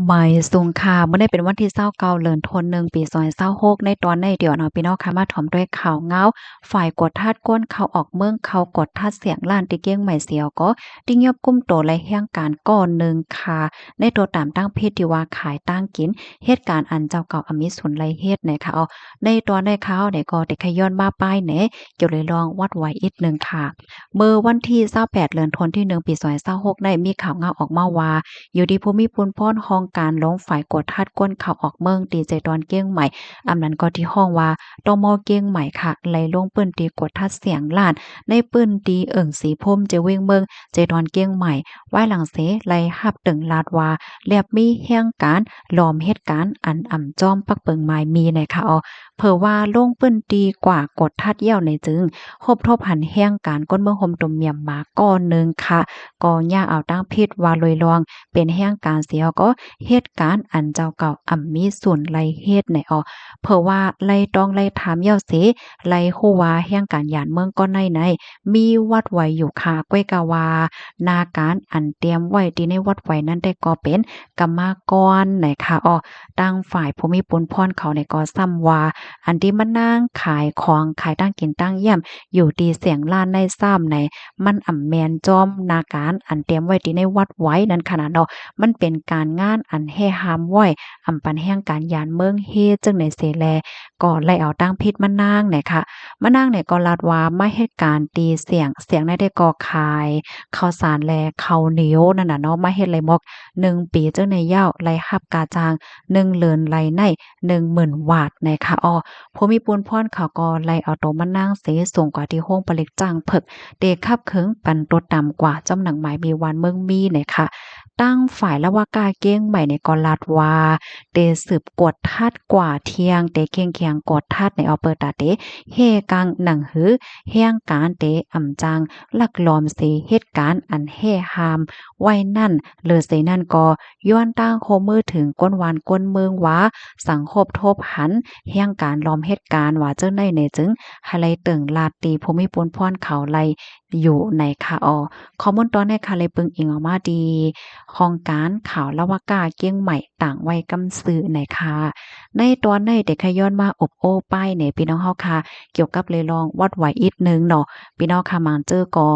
ໝາຍສູງຄ່ະ ມື້ນີ້ເປັນວັນທີຊາວເກົ້າ ເດືອນທີໜຶ່ງ ປີສອງພັນຊາວຫົກ ໃນຕອນໃນດຽວເນາະ ພີ່ນ້ອງຄ່ະ ມາຖອມດ້ວຍຂ່າວງາວ ຝ່າຍກວດທັດຄົນເຂົ້າອອກເມືອງ ເຂົ້າກວດທັດສຽງລ້ານ ທີ່ກຽງໃໝ່ ເສຍກໍ ຕິຍົບກຸມໂຕ ແລະ ແຮງການກ້ອນໜຶ່ງຄ່ະ ໃນຕົວຕາມຕັ້ງຜິດ ທີ່ວ່າຂາຍຕ່າງກິນ ເຮັດການອັນເຈົ້າເກົ່າອຳມີສ່ວນໄດ້ເຮັດ ນະຄະ. ໃນຕອນໃນຂ່າວນີ້ກໍໄດ້ຂະຫຍ້ອນມາປາຍແດ່ ກ່ຽວເລື່ອງວັດໄຫວອີກໜຶ່ງຄ່ະ. ເມື່ອວັນທີຊາວແປດ ເດືອນທີໜຶ່ງ ປີສອງພັນຊາວຫົກ ໄດ້ມີຂ່າວງາວອອກມາວ່າ ຢູ່ທີ່ຜູ້ມີບຸນພອນ ຫ້ອງການລົງຝາຍກວດທັດຄົນເຂົ້າອອກເມືອງ ທີ່ເຈຕອນກຽງໃໝ່ ອຳນັ້ນກໍທີ່ຮ້ອງວ່າ ຕມ ກຽງໃໝ່ຄ່ະ ໄດ້ລົງພື້ນທີ່ກວດທັດສຽງລ້ານ ໃນພື້ນທີ່ເອີ່ງສີພູມ ເຈວຽງເມືອງ ເຈຕອນກຽງໃໝ່ ວາຍຫຼັງເສ ໄດ້ຮັບເຖິງລາດວ່າ ແລບມີແຮງການລອມເຮັດການອັນອຳຈອມປັກເປິງໝາຍມີ ນະຄະ. ເຜີາວ່າລົງພື້ນທີ່ກວາດກວດທັດແລ້ວນີ້ຈຶ່ງ ພົບທົບຫັນແຮງການຄົນເມືອງໂຮມຕຸມມຽມມາກ້ອນໜຶ່ງຄ່ະ ກໍຍາກເອົາຕັ້ງຜິດວ່າໂດຍລວມເປັນແຮງການເສຍກໍເຮັດການອັນເຈົ້າເກົ່າອຳມີສ່ວນໄດ້ເຮັດ ນະ. ເຜີາວ່າໄດ້ຕ້ອງໄດ້ຖາມແລ້ວເສ ໄດ້ຮູ້ວ່າແຮງການຢ້ານເມືອງກ້ອນໃນໃນ ມີວັດໄຫວຢູ່ຄ່ະ ກ້ວຍກາວ່າ ໜ້າການອັນຕຽມໄວ້ທີ່ໃນວັດໄຫວນັ້ນແຕ່ກໍເປັນກຳມະກອນ ນະຄະ. ທາງຝ່າຍຜູ້ມີປຸນພອນເຂົານີ້ກໍຊ້ຳວ່າ ອັນທີ່ມານັ່ງຂາຍຂອງ ຂາຍຕ່າງກິນຕ່າງຢ້ຽມ ຢູ່ທີ່ສຽງລ້ານໃນຊ້ຳໃນ ມັນອຳແມ່ນຈອມໜ້າການອັນຕຽມໄວ້ທີ່ໃນວັດໄຫວນັ້ນຂະໜາດເນາະ ມັນເປັນການງານອັນແຮ່ຫ້າມໄວ້ ອຳປັນແຮງການຢ້ານເມືອງເຮັດຈັ່ງໃດເສແລ ກໍໄດ້ເອົາຕັ້ງຜິດມານັ່ງ ນະຄະ. ມານັ່ງນີ້ກໍລາດວ່າມາເຮັດການທີ່ສຽງ ສຽງໃນໄດ້ກໍຂາຍເຂົ້າສານ ແລະ ເຂົ້າໜຽວນັ້ນນະເນາະ ມາເຮັດໄດ້ໝົດໜຶ່ງປີຈັ່ງໃດແລ້ວ ໄດ້ຮັບຄ່າຈ້າງໜຶ່ງເດືອນໄດ້ໃນໜຶ່ງໝື່ນວາດ ນະຄະ. ຜູ້ມີປຸນພອນເຂົາກໍໄດ້ເອົາໂຕມານັ່ງເສ ສົ່ງກວ່າທີ່ໂຮງຜະລິດຈ້າງເພິກ ເຕຂັບເຄື່ອງປັນຕົວຕ່ຳກວ່າຈຳໜັງໝາຍມີວານເມືອງມີ ນະຄະ. ທາງຝ່າຍລະວະກາກຽງໃໝ່ນີ້ກໍລາດວ່າ ເຕສືບກວດທັດກວ່າທ່ຽງ ເຕເຄັ່ງຂຽງກວດທັດໃນອອເປີຕາເຕ ເຮກັງໜັງຫື ແຮງການເຕອຳຈັ່ງລັກລອມເສເຮັດການອັນແຮ່ຫ້າມໄວ້ນັ້ນ ເລີເສນັ້ນກໍ ຍ້ອນຕັ້ງໂຄມືເຖິງກົ້ນວານກົ້ນເມືອງວ່າ ສັງຄົບທົບຫັນແຮງການລອມເຮັດການວ່າຈັ່ງໃດແດ່ ຈຶ່ງໃຫ້ໄລ່ເຕີງລາດຕີຜູ້ມີປຸນພອນເຂົາໄລ່ຢູ່ໃນຄະ. ຂໍ້ມູນຕອນໃນຄະ ໄລ່ເບິ່ງອີງອອກມາທີ່ຫ້ອງການຂ່າວລະວະກາກຽງໃໝ່ ຕາງໄວ້ກຳຊື່ໃນຄະ. ໃນຕອນໃນເດກຂະຍ້ອນມາອົບໂອ້ປ້າຍໃນພີ່ນ້ອງເຮົາຄະ ກ່ຽວກັບເລື່ອງວັດໄຫວອີກໜຶ່ງເນາະ ພີ່ນ້ອງຄະ ມາງເຈີກໍ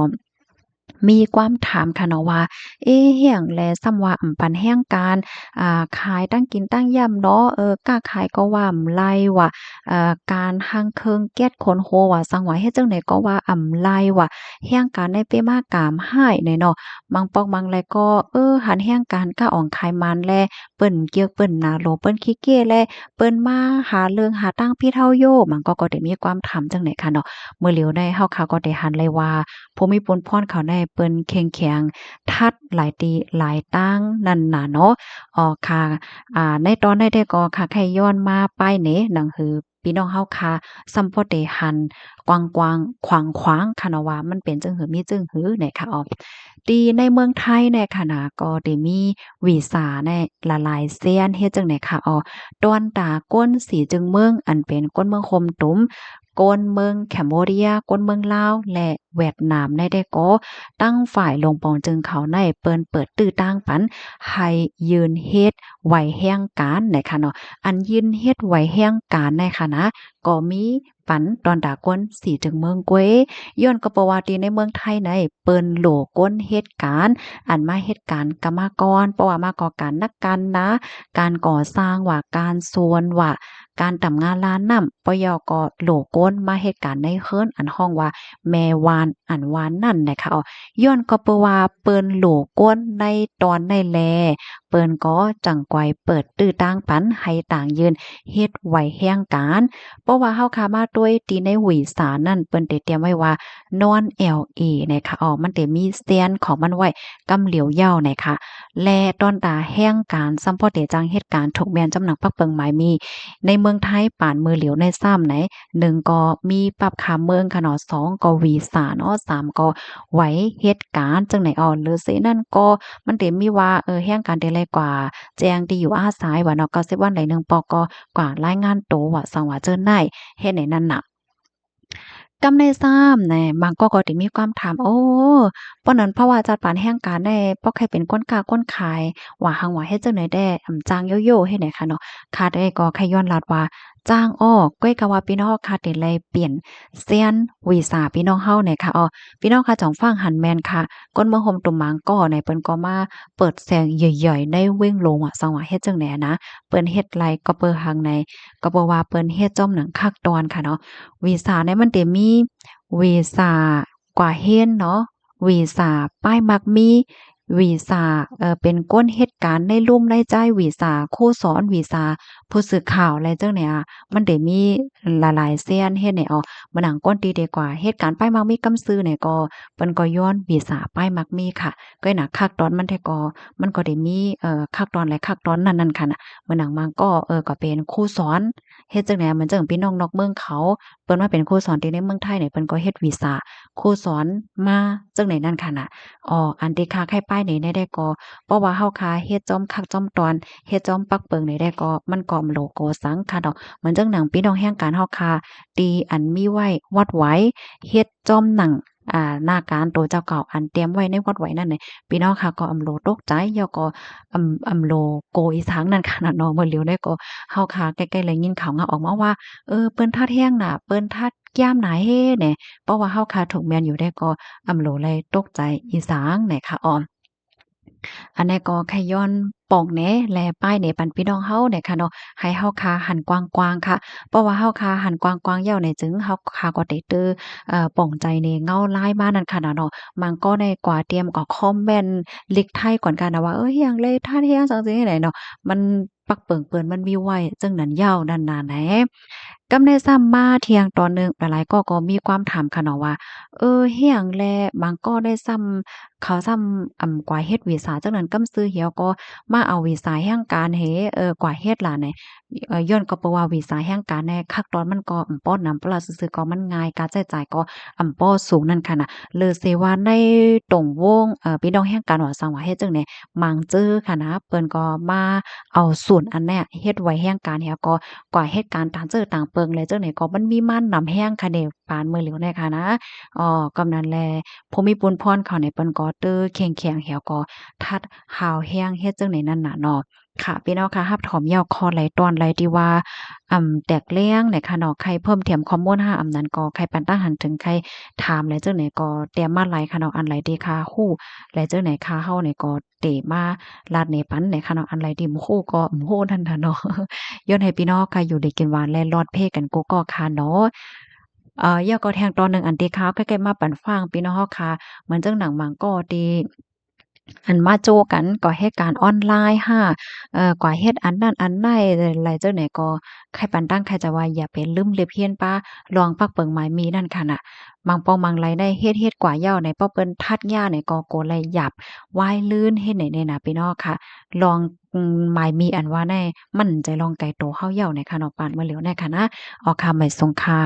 ມີຄວາມຖາມຄະເນາະວ່າ ເອ ຫຍັງແລ ຊ້ຳວ່າອຳປັນແຮງການ ອ່າ ຂາຍຕັ້ງກິນຕັ້ງຢ້ຳເນາະ ເອີ ຄ້າຂາຍກໍວ່າອຳໄລ່ວ່າ ເອີ ການຮັ່ງເຄີງແກັດຂົນໂຮວ່າ ສັງວ່າເຮັດຈັ່ງໃດກໍວ່າອຳໄລ່ວ່າ ແຮງການໃນເປມາກາມຮ້າຍໃນເນາະ ບາງປອກບາງໄລກໍ ເອີ ຫັນແຮງການກ້າອອງຂາຍມັນແລ ເປີ້ນເກີກເປີ້ນໜາໂຫຼ ເປີ້ນຂີ້ເກຍແລ ເປີ້ນມາຫາເລື່ອງຫາຕັ້ງຜິດເຮົາໂຍ ບາງກໍ ກໍໄດ້ມີຄວາມຖາມຈັ່ງໃດຄະເນາະ. ມື້ຫຼຽວໃນເຮົາຄະກໍໄດ້ຫັນໄລວ່າ ຜູ້ມີປຸນພອນເຂົາໃນເພິ່ນເຄັ່ງຂຽງທັດຫຼາຍຕີຫຼາຍຕາງນັ້ນນະເນາະ. ອໍ ຄະ ອ່າ ໃນຕອນໃນແຕ່ກໍຄະ ໃຫ້ຍ້ອນມາປາຍເນ ໜັງຫື ພີ່ນ້ອງເຮົາຄະ ຊ້ຳພໍໄດ້ຫັນກວ້າງໆຂວາງໆຄະເນາະວ່າ ມັນເປັນຈັ່ງຫື ມີຈັ່ງຫືແດ່ຄະ. ອໍ ທີ່ໃນເມືອງໄທແດ່ຄະນະ ກໍໄດ້ມີຫວີສາແດ່ຫຼາຍໆແສນ ເຮັດຈັ່ງໃດຄະ. ອໍ ຕອນຕາຄົນສີ່ຈຶ່ງເມືອງ ອັນເປັນຄົນເມືອງໂຮມຕຸມ ຄົນເມືອງແຄມໂບເດຍ ຄົນເມືອງລາວ ແລະ ຫວຽດນາມໃນແຕ່ກໍ ທາງຝ່າຍໂລງປອງຈຶ່ງເຂົາໃນເພິ່ນເປີດຕື້ຕາງປັນໃຫ້ຍື່ນເຮັດໄຫວແຮງການໃນຄະເນາະ. ອັນຍື່ນເຮັດໄຫວແຮງການໃນຄະນະ ກໍມີປັນຕອນຕາຄົນສີ່ຈຶ່ງເມືອງກ້ວຍ ຍ້ອນກໍເພາະວ່າທີ່ໃນເມືອງໄທໃນເພິ່ນໂຫຼຄົນເຮັດການ ອັນມາເຮັດການກຳມະກອນ ເພາະວ່າມາກໍການໜັກການໜາ ການກໍ່ສ້າງວ່າ ການສວນວ່າ ການທຳງານລານນ້ຳ ປະເຍົາກໍໂຫຼໂກນມາເຮັດການໃນເຮືອນ ອັນຮ້ອງວ່າແມ່ວານ ອັນວ່ານັ້ນນະຄະ. ຍ້ອນກໍເພາະວ່າເພິ່ນໂຫຼໂກນໃນຕອນໃນແລ ເພິ່ນກໍຈັ່ງກວາຍເປີດຕື້ຕາງປັນໃຫ້ຕ່າງຢືນເຮັດໄຫວແຮງການ. ເພາະວ່າເຮົາຄະມາໂດຍທີ່ໃນຫວີສານັ້ນ ເພິ່ນໄດ້ຕຽມໄວ້ວ່ານອນແອວເອນະຄະ. ອໍ ມັນໄດ້ມີແສນຂອງມັນໄວ້ ກຳຫຼຽວເຍົາໃນຄະ ແລະ ຕອນຕາແຮງການ ຊ້ຳພໍເຕຈັ່ງເຮັດການຖືກແມ່ນຈຳໜັກປັກເປິງໝາຍມີ ໃນເມືອງໄທປານມື້ຫຼຽວໃນຊ້ຳໃນ ໜຶ່ງກໍມີປັບຄາເມືອງຄະເນາະ ສອງກໍຫວີສາເນາະ ສາມກໍໄຫວເຮັດການ ຈັ່ງໃດ. ອໍ ຫຼືເສນັ້ນກໍມັນເຕມີວ່າ ເອີ ແຮງການເຕໄລກວ່າແຈ້ງທີ່ຢູ່ອາໄສວ່າເນາະ ເກົ້າສິບວັນໄລໜຶ່ງປອກກໍກວ່າລາຍງານໂຕວ່າ ສັງວ່າເຈີໃນ ເຮັດໃນນັ້ນນະ. ກຳໃດຊ້ຳແນ່ ບາງກໍກໍໄດ້ມີຄວາມຖາມ ໂອ້ ປານນັ້ນ ເພາະວ່າຈັດປານແຮງການແດ່ ບໍ່ໃຄ່ເປັນຄົນຄ້າຄົນຂາຍ ວ່າຫັ້ນວ່າເຮັດຈັ່ງໃດແດ່ ອຳ ຈ້າງໂຢໂຢເຮັດໃດຄະເນາະ. ຂ້າແດ່ກໍໄຄ່ຍ້ອນລັດວ່າ ຈ້າງອອກ ກ້ອຍກະວ່າພີ່ນ້ອງເຮົາຄະ ໄດ້ແລ່ປ່ຽນແຊນວີຊາພີ່ນ້ອງເຮົາແນ່ຄະ. ອໍ ພີ່ນ້ອງຄະ ຈອງຟັງຫັ້ນແມ່ນຄະ ຄົນເມືອງໂຮມຕຸມບາງກໍໃນ ເພິ່ນກໍມາເປີດແຊນໃຫຍ່ໆ ໃນເວງຫຼວງວ່າຊັ້ນວ່າ ເຮັດຈັ່ງໃດນະ ເພິ່ນເຮັດໄລ່ກໍເປີຫາງໃນ ກໍເປີວ່າເພິ່ນເຮັດຈ້ອມໜັງຄັກຕອນຄະເນາະ. ວີຊາໃນມັນເດມີ ວີຊາກວ່າຮຽນເນາະ ວີຊາປ້າຍມັກມີ ວີຊາ ເອີ ເປັນຄົນເຮັດການໃນລຸ່ມໃນໃຈ ວີຊາຄູສອນ ວີຊາຜູ້ສື່ຂ່າວ ແລະ ຈັ່ງໃດອະ ມັນເດມີຫຼາຍໆແຊນເຮັດໃນອອກ ເໝືອນໜັງຄົນທີ່ເດກວ່າເຮັດການປ້າຍມັກມີກຳຊື່ໃນກໍ ເພິ່ນກໍຍ້ອນວີຊາປ້າຍມັກມີຄະ. ກໍໜັງຄັກຕອນມັນແທ້ກໍ ມັນກໍໄດ້ມີ ເອີ ຄັກຕອນຫຼາຍຄັກຕອນນັ້ນໆ ຄະນະ. ເໝືອນໜັງບາງກໍ ເອີ ກໍເປັນຄູສອນ ເຮັດຈັ່ງໃດ ເໝືອນຈັ່ງພີ່ນ້ອງນອກເມືອງເຂົາ ເພິ່ນມາເປັນຄູສອນທີ່ໃນເມືອງໄທນີ້ ເພິ່ນກໍເຮັດວີຊາຄູສອນມາຈັ່ງໃດນັ້ນຄະນະ. ອໍ ອັນທີ່ຂ້າໄຄ່ປ້າຍນີ້ແດ່ກໍ ເພາະວ່າເຮົາຄະເຮັດຈ້ອມຄັກຈ້ອມຕອນ ເຮັດຈ້ອມປັກເປິງນີ້ແດ່ກໍ ມັນກໍບໍ່ໂລໂກສັງຄະດອກ. ເໝືອນຈັ່ງໜັງພີ່ນ້ອງແຮງການເຮົາຄະ ທີ່ອັນມີໄວ້ວັດໄຫວ ເຮັດຈ້ອມໜັງ ອ່າ ໜ້າການໂຕເຈົ້າເກົ່າ ອັນຕຽມໄວ້ໃນວັດໄຫວນັ້ນນະ ພີ່ນ້ອງຄະກໍອຳໂລຕົກໃຈ ແລ້ວກໍອຳ ອຳໂລໂກອີສັງນັ້ນຄະນະເນາະ. ເມື່ອຫຼຽວນີ້ກໍເຮົາຄະໃກ້ໆໄດ້ຍິນຂ່າວງາວອອກມາວ່າ ເອີ ເພິ່ນທັດແຮງນະ ເພິ່ນທັດກຽມນະເຮແນ່ ເພາະວ່າເຮົາຄະຖືກແມ່ນຢູ່ແດ່ກໍອຳໂລໄດ້ຕົກໃຈອີສັງນະຄະ. ອໍ ອັນນີ້ກໍໄຄ່ຍ້ອນປ່ອງແດ່ ແລະ ປ້າຍແດ່ປັນພີ່ນ້ອງເຮົາແດ່ຄະເນາະ ໃຫ້ເຮົາຄະຫັນກວ້າງໆ ຄະ. ເພາະວ່າເຮົາຄະຫັນກວ້າງໆ ແລ້ວນີ້ຈຶ່ງເຮົາຄະກໍໄດ້ຕື່ ເອີ ປ່ອງໃຈໃນເງົາລາຍມານັ້ນຄະນະເນາະ. ບາງກໍໄດ້ກວ່າຕຽມກໍຄອມເມັນລິກໄທກ່ອນຄະນະວ່າ ເອີ ຮຽງແລທັດແຮງ ຈັ່ງຊີ້ໃດເນາະ ມັນປັກເປິງເພິ່ນມັນມີໄວ້ຈັ່ງນັ້ນຍາວນັ້ນນະແນ່. ກຳໃດຊ້ຳມາທ່ຽງຕອນໜຶ່ງ ຫຼາຍໆກໍ ກໍມີຄວາມຖາມຄະເນາະວ່າ ເອີ ຮຽງແລ ບາງກໍໄດ້ຊ້ຳ ເຂົາຊ້ຳ ອຳ ກວ່າເຮັດວີຊາຈັ່ງນັ້ນກຳຊື່ ແລ້ວກໍມາເອົາວີຊາແຮງການເຮ ເອີ ກວ່າເຮັດລະແນ່ ເອີ ຍ້ອນກໍເພາະວ່າວີຊາແຮງການແນ່ ຄັກຕອນມັນກໍອຳບໍ່ນຳ ປະລະຊື່ໆກໍມັນງ່າຍ ຄ່າໃຊ້ຈ່າຍກໍອຳບໍ່ສູງນັ້ນຄະນະ. ຫຼືເສວ່າໃນຕົງວົງ ເອີ ພີ່ນ້ອງແຮງການວ່າຊັ້ນວ່າເຮັດຈັ່ງໃດ ບາງເຈີຄະນະ ເພິ່ນກໍມາເອົາສູນອັນເນີ້ຍເຮັດໄວ້ແຮງການ ແລ້ວກໍກວ່າເຮັດການຕ່າງເຈີຕ່າງເປິງ ແລະ ຈັ່ງໃດກໍມັນມີມານຳແຮງຄະເນ ປານເມື່ອຫຼຽວນີ້ຄະນະ. ອໍ ກຳນັ້ນແລ ຜູ້ມີບຸນພອນເຂົານີ້ ເພິ່ນກໍເຕີເຂັ້ງແຂງ ແລ້ວກໍທັດຮາວແຮງເຮັດຈັ່ງໃດນັ້ນນະເນາະ. ຄະ ພີ່ນ້ອງຄະ ຮັບຖອມຍາວ ຂໍໄຫຼຕອນໄຫຼທີ່ວ່າ ອຳ ແຕກແຫຼງນະຄະເນາະ ໃຄ່ເພີ່ມແຖມຂໍ້ມູນຫາ ອຳ ນັ້ນກໍໃຄ່ປັນຕັ້ງຫັນເຖິງ ໃຄ່ຖາມແລະ ຈັ່ງໃດກໍແຕ້ມມາໄຫຼຄະເນາະ. ອັນໃດທີ່ຂ້າຮູ້ ແລະ ຈັ່ງໃດຂ້າເຮົານີ້ກໍເຕມາລາດແນປັນນະຄະເນາະ ອັນໃດທີ່ບໍ່ຮູ້ກໍບໍ່ຮູ້ນັ້ນນະເນາະ. ຍ້ອນໃຫ້ພີ່ນ້ອງຄະຢູ່ດີກິນຫວານ ແລະ ລອດເພກັນກູ່ກໍຄະເນາະ. ເອີ ແລ້ວກໍແທ່ງຕອນໜຶ່ງ ອັນທີ່ຂ້າໃກ້ໆມາປັນຟັງ ພີ່ນ້ອງເຮົາຄະ ເໝືອນຈັ່ງໜັງບາງກໍທີ່ ອັນມາໂຈກັນ ກໍເຮັດການອອນລາຍຫາ ເອີ ກວ່າເຮັດອັນນັ້ນອັນໃດຫຼາຍຈັ່ງໃດກໍ ໃຄ່ປັນຕັ້ງໃຄ່ຈະວ່າ ຢ່າໄປລືມເລັບຮຽນປາ ລອງປັກເປິງໝາຍມີນັ້ນຄະນະ. ບາງປ່ອງບາງໄລໄດ້ເຮັດ ເຮັດກວ່າເຍົາໃນ ເພາະເພິ່ນທັດຍາໃນກໍ ກໍໄລຫຍາບວາຍລື່ນເຮັດໃດແນ່ນະ ພີ່ນ້ອງຄະ. ລອງ ອືມ ໝາຍມີອັນວ່າໃນ ໝັ້ນໃຈລອງໄກໂຕເຮົາເຍົາໃນຄະເນາະ ປານເມື່ອຫຼຽວໃນຄະນະ. ອອກຄະ ໝາຍສົງຄະ.